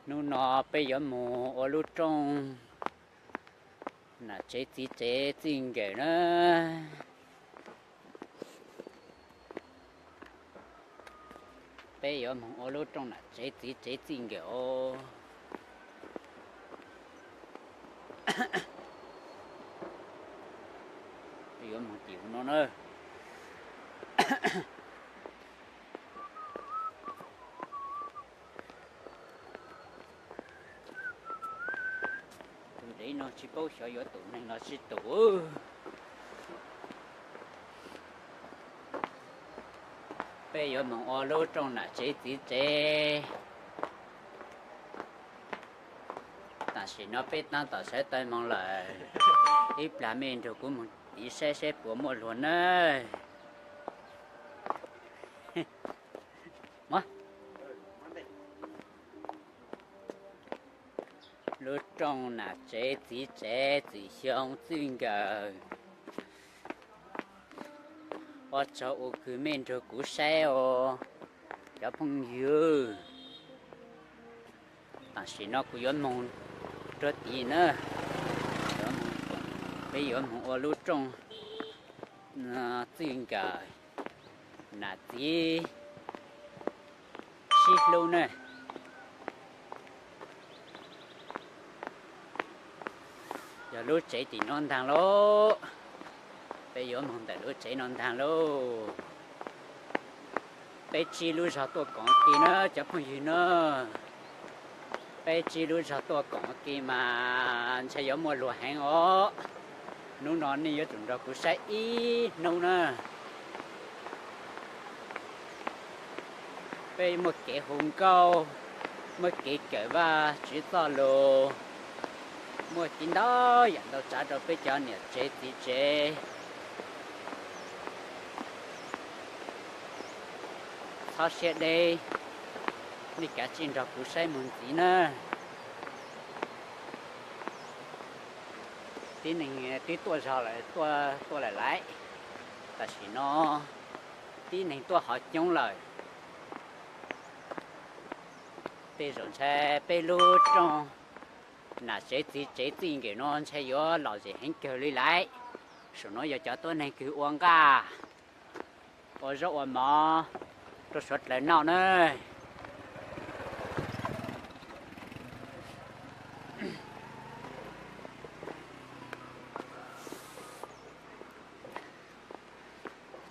Hnub no peb yuav mus ua lub rooj nam tsev txiv tsev txij nkawm na. Peb yuav mus ua lub rooj nam tsev txiv tsev txij nkawm os. Peb yuav mus tim no na. Tus dev no tsis paub xyov yuav tus neeg los tsis tus. Peb yuav mus ua lub rooj nam tsev txiv tsev. Tam sim no peb tab tom sawv taw moo lawm, ib plag mej nrug kuv mus tiv saib saib puas muaj luag nawb. Lub rooj nam tsev txiv tsev txim xyoo txij nkawm. Ua tsaug ua kws mej nrug kuv saib os cov phooj ywg. Tam sim no kuv yuav moog rua tid na. Peb yuav moog ua lub rooj txij nkawm nam txiv sib hlub na. Yog lub tsev tim no ntaag lauj. Peb yuav moog ntawm lub tsev no ntaag lauj. Peb tsib lub zog tuaj koom ua ke na cov phooj ywg na. Peb tsib lub zog tuaj koom ua ke mas ntshai yuav muaj luag heev os. Hnub no nej yuav tsum nrog kuv saib ib hnub na. Peb muaj kev hu nkauj, muaj kev kawm Vajtswv txoj lus, muaj kev ntau yaam ntau tsav rau peb cov niam tsev txiv tsev. Txhob siab deb, nej kav tsij nrog kuv saib moog ntxiv na. Tib neeg twb tuaj zog lawm, tuaj lawm laiv. Tam sim no tib neeg tuaj ho coob lawm. Tej zaum ntshai peb lub rooj nam tsev txiv tsev txij nkawm no ntshai yuav lom zem heev kawg li laiv. Saum no yog cov tuab neeg kws ua nqaj, ua zaub ua mov rau suav dlawg noj na.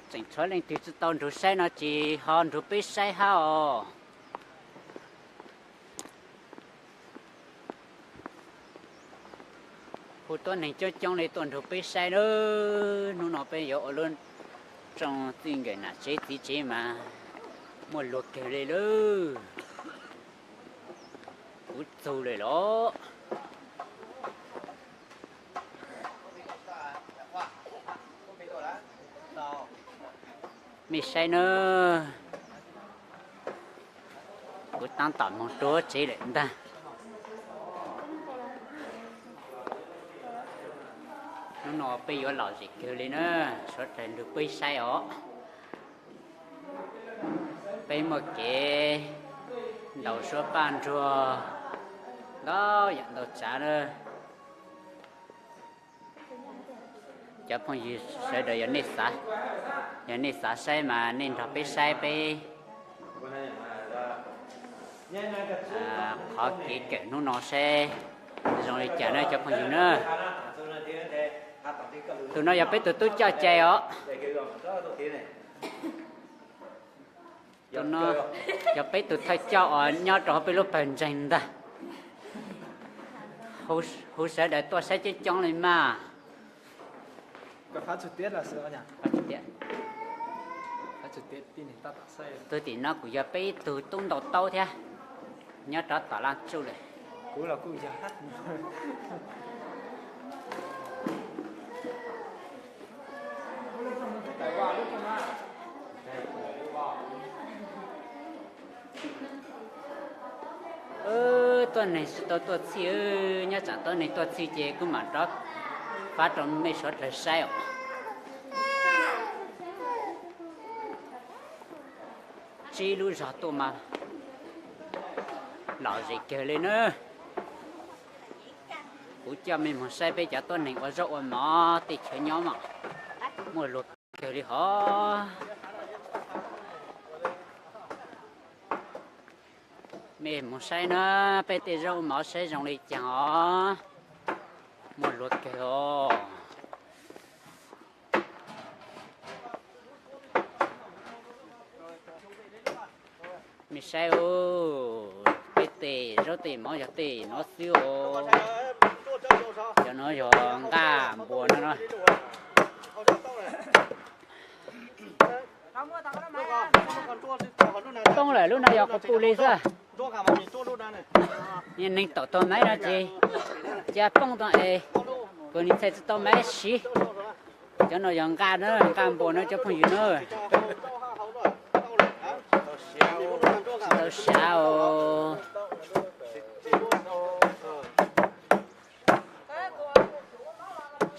Tseem tshuav leej twg tsi tau nrug saib no tsis ho nrug peb saib hab os. Hu tuab neeg coob coob le tuaj nrug peb saib lawm. Hnub no peb yuav ua lub rooj txij nkawm nam tsev txiv tsev mas muaj luag kawg le lawm. Kuv txug lawm los. Mej saib nawb, kuv taab tom moog rua tsev lawm ntag. Hnub no peb yuav lom zem kawg le na, suav dlawg nrug peb saib os. Peb muaj kev ntaus suab paj nruag ntau yaam ntau tsav na. Cov phooj ywg sawv daws, yog nej xav saib mas nej nrog peb saib peb qhov kev kawm hnub no saib zoo li cas na cov phooj ywg na. Tug no yog peb tug tub coj cai os. Tug no yog peb tug thawj coj os, nyob rau hauv peb lub pawg ntseeg ntag. Hu sawv daws tuaj saib coob coob li mas. Tug tim no kuj yog peb ib tug tub ntaus taub thiab, nyob rov tom laj tsuj lawm. Tuab neeg tsis tau tuaj txhij, nyob tsam tuab neeg tuaj txhij ces kuv mam rov fab rau mej suav dlawg saib os. Tsib lub zog tuaj mas Lom zem kawg li na. Kuv coj mej moog saib peb cov tuab neeg ua zaub ua mov tej chaw nyob mas muaj luag kawg li hov. Mej moog saib na, peb tej zaub mov saib zoo li caag os. Muaj luag kawg os. Mej saib, peb tej zaub tej mov yog tej no xwb os. Cov no yog nqaj npua no no. Poob lawm, lub no yog quas pum li xwb. Neeg taum tau maiv no ces cia poob tau es kuv nim txhais tsis tau maiv siv. Cov no yog nqaj na, nqaj npua na cov phooj ywg na. Tsis tau siav os.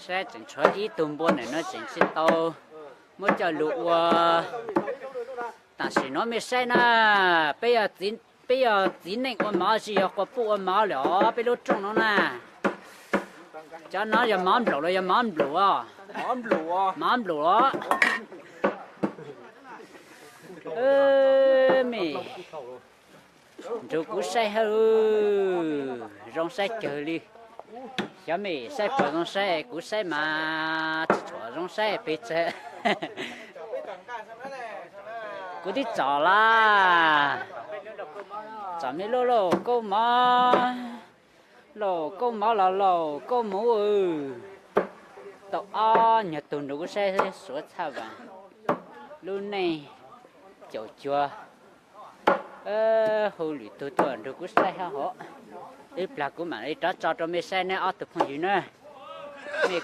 Saib tseem tshuav ib tug npua ntawm no tseem tsis tau muab coj lug ua. Tam sim no mej saib na, peb yog txiv neej ua mov tsis yog quas puj ua mov lawm os, peb lub rooj no na. Cov no yog mov nplaum los yog mov nplum os? Mov nplum os. Mej nrug kuv saib hab, zoo saib kawg li. Xyov mej saib puas zoo saib, kuv saib mas tsis tshua zoo saib pes tsawg. Kuv twb tsom lawm, tsom mej lub lauj kaub mov, lauj kaub mov los lauj kaub muv, tau ob nyuag tug nrug kuv saib, suav txhaj vas, lub neej caum cuag, hu lwm tug tuaj nrug kuv saib hab hov. Ib plag kuv mam li rov tso rau mej saib neb ob tug phooj ywg na. Mej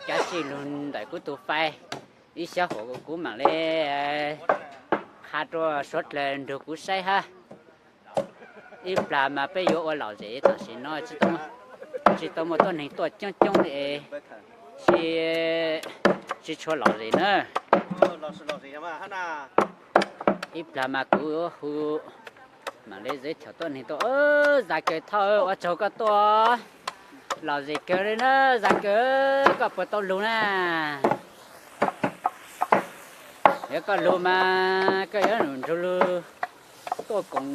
cav tsi lug ntawm kuv tus fai, ib xyob huam kuv mam li qha rua suav dlawg nrug kuv saib hab. Ib plag mas peb yuav ua lom zem, tam sim no tsis tau muaj tuab neeg tuaj coob coob li, tsis, tsis tshua lom zem na. Ib plag mas kuv hu mam li zeb chaum tuab neeg tuaj. Zam Kawm Thoj, ua tsaug koj tuaj, lom zem kawg li na. Zam Kawm, koj puas tau lug na? Yog koj lug mas koj yuav nrug lug tuaj koom,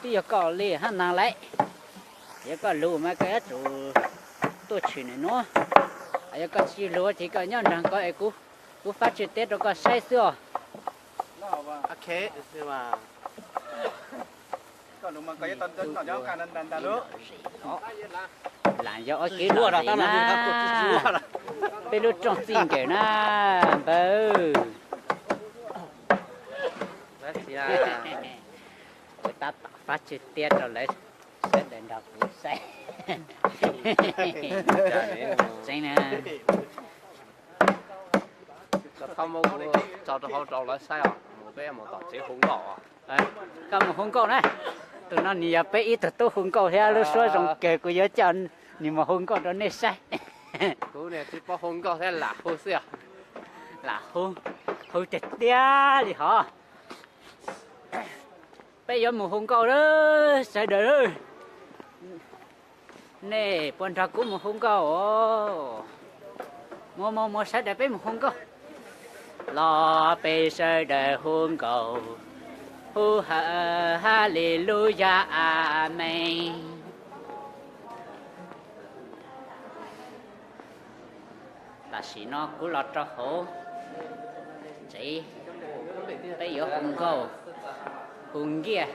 twb yog koj li hab naag lauj. Yog koj lug mas koj yuav tsum tuaj tshwm ntawm nuav. Yog koj tsis lug ces koj nyob nraag ko es kuv fab tswv teb rau koj saib xwb os. Lam yog ob kev lom zem na, peb lub rooj txij nkawm na, npawg. Kuv tab tom fab tswv tiab rau lawv sawv daws nrog kuv saib. Tseeb na. Tso rau hauv rau lawv saib os, mus peb mus tom tsev hu nkauj. Koj mus hu nkauj na. Tus no nws yog peb ib tug tub hu nkauj thiab lub suab zoo kawg, kuv yuav coj nws mus hu nkauj rau nej saib. Kuv niag tsis paub hu nkauj thiab lam hu xwb. Lam hu, hu tiag tiag li hov. Peb yuav mus hu nkauj lawm sawv daws. Nej puas nrog kuv mus hu nkauj os? Mus mus mus sawv daws peb mus hu nkauj. Los peb sawv daws hu nkauj, hu Haleluyas Amees. Tam sim no kuv los rau hauv tsev, peb yuav hu nkauj, hu nkiaj.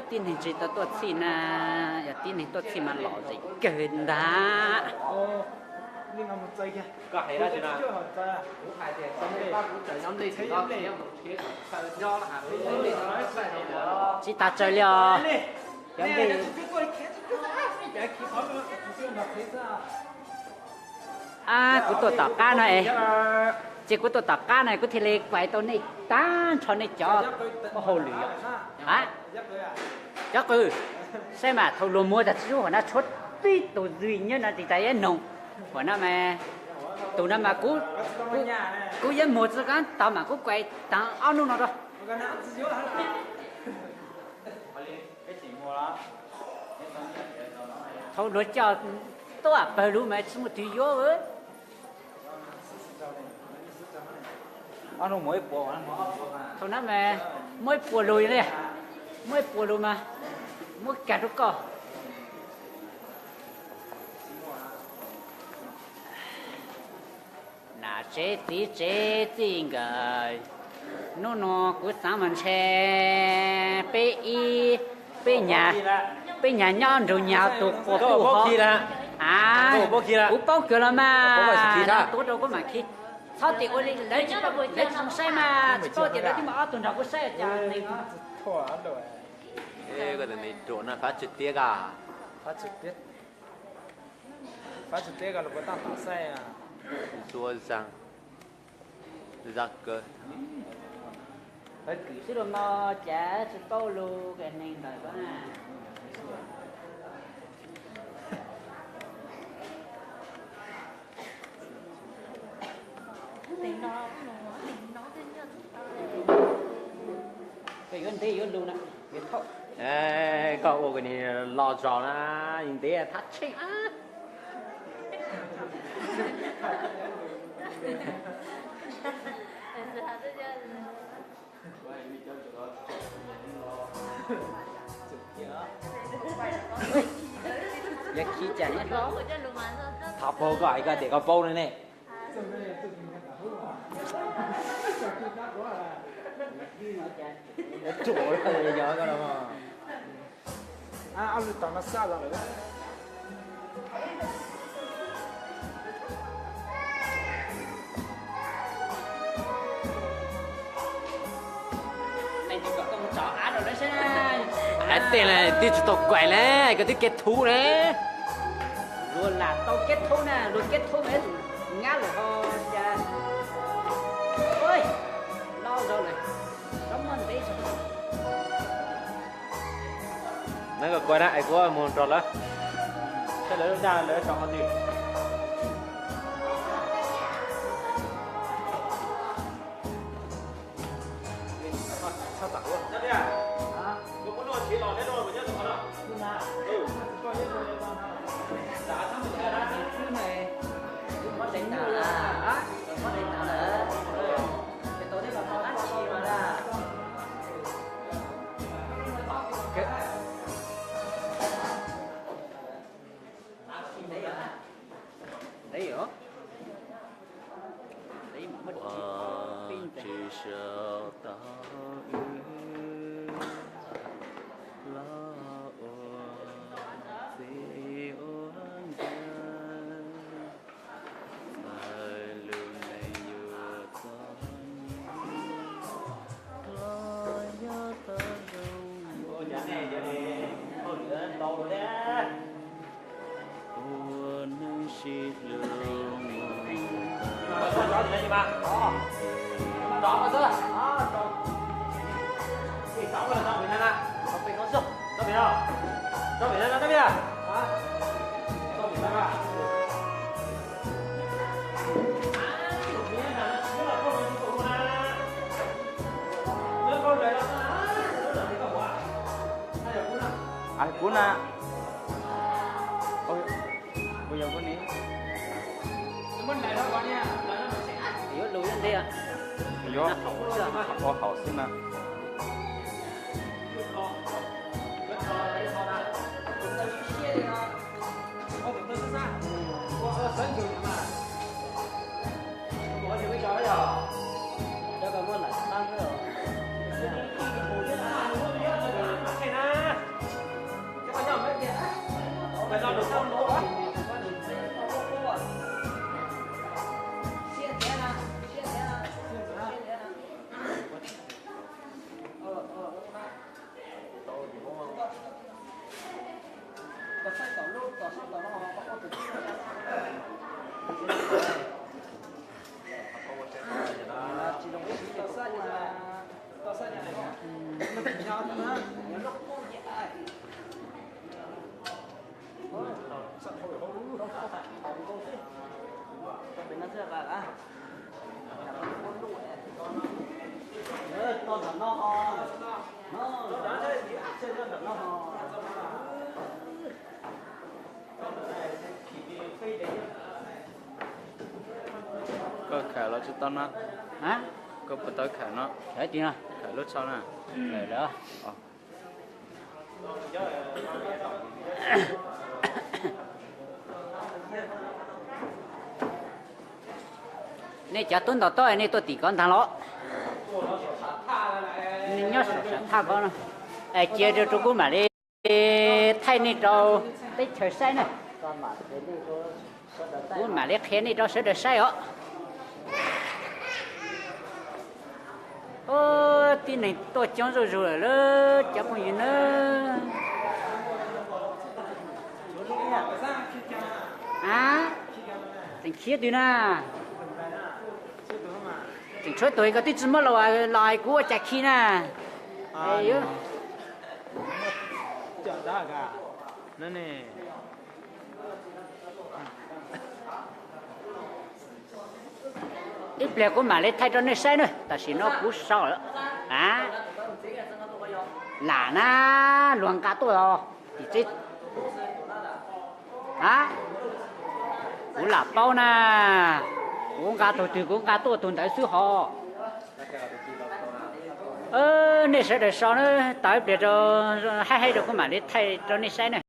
Tib neeg tsis tau tuaj txhij na, yog tib neeg tuaj txhij mas lom zem kawg ntag. Tsis tas tsawg li os. Cov npe, ab, kuv tuaj tom qab no es, ces kuv tuaj tom qab no kuv thiaj li kuais tau nej tag nrho nej cov hauj lwm yom. A, cov qw, saib mas thaum luag muag tas tsis zoo huam na tshuav tib tug zwj nyob no tis tas yab noog. Huam no mas, tus no mas kuv, kuv yuav muag tsis kab tau mas kuv kuais taag ob hnub no rau. Thaum luag coj tuaj pawg lug mas tsis muaj twg yuav. Thaum no mas muaj ib puas lug li, muaj ib puas lug mas muab kag rau koj. Nam tsev txiv tsev txij nkawm, hnub no kuv xaav mas ntshe peb ib, peb nyag, peb nyag nyob nrug nyag tus quas puj hov. Kuv paub kawg los mas, tuav rau kuv mam khi. Txhob tim ua li lawv tsis, lawv tsis zoo saib mas tsis paub tias lawv twb muaj ob tug nrog kuv saib cas. Koj tus ntiv ruam no Fab Tswv Tiab ka. Fab Tswv Tiab, Fab Tswv Tiab ka los puas tau tom saib. Zuag zag, zag kawg. Lawv kwm xwb los mas cas tsis paub lug neeg ntawm ko na. Koj yuav ntev yuav lus na, yuav thaum. Koj ua koj ni los zog na, ntev thab tsheej. Yog khi cas nyob hlob. Thov paub koj hais koj tias koj paub no ne. Ruam yog koj los. Hais tej na twb tsis tau kuais na, koj twb kết thúc na. Luag lam tau kết thúc na, luag kết thúc mas nyab lawm ho cas. Ua, los zaug lawm, tsob muaj ntev. Neb koj kuais na, es kuv mus nrog lawv, saib lawv lub dag lawv tso qhov twg. Ua tsis sau tau wb los ua txij ua nkawm, txawm lub neej yuav txom nyem los yog tau zoo. Ua neej sib hlub mus tag. Kuv na, kuv yog kuv ni. Yuav lus yuav ntej, yuav ua haum xwb na. Koj khawm los tsis tau no. Koj puas tau khawm no? Khawm lub tshoj na. Nej cov tub ntaus toj nej tuaj tim kov ntag los? Nej nyob saum sam thaj ko no. Cia rau kuv mam li thaij nej rau teb chaws saib na. Kuv mam li qhia nej rau sawv daws saib os. Tib neeg tuaj coob zuj zus lawm cov phooj ywg na. A, tseem khiav twg na? Tseem tshuav tus ko twb tsis muab los, los hais kuv ua cas khi na. Ib pliag kuv mam li thaij rau nej saib na, tam sim no kuv so lawm. A, lam na, luag nqa tuaj os. Tim tsev. A, kuv lam paub na, kuv nqa tug twg kuv nqa tuaj tug ntawd xwb hos. Nej sawv daws so na, tos ib pliag rau, haib haib rau kuv mam li thaij rau nej saib na.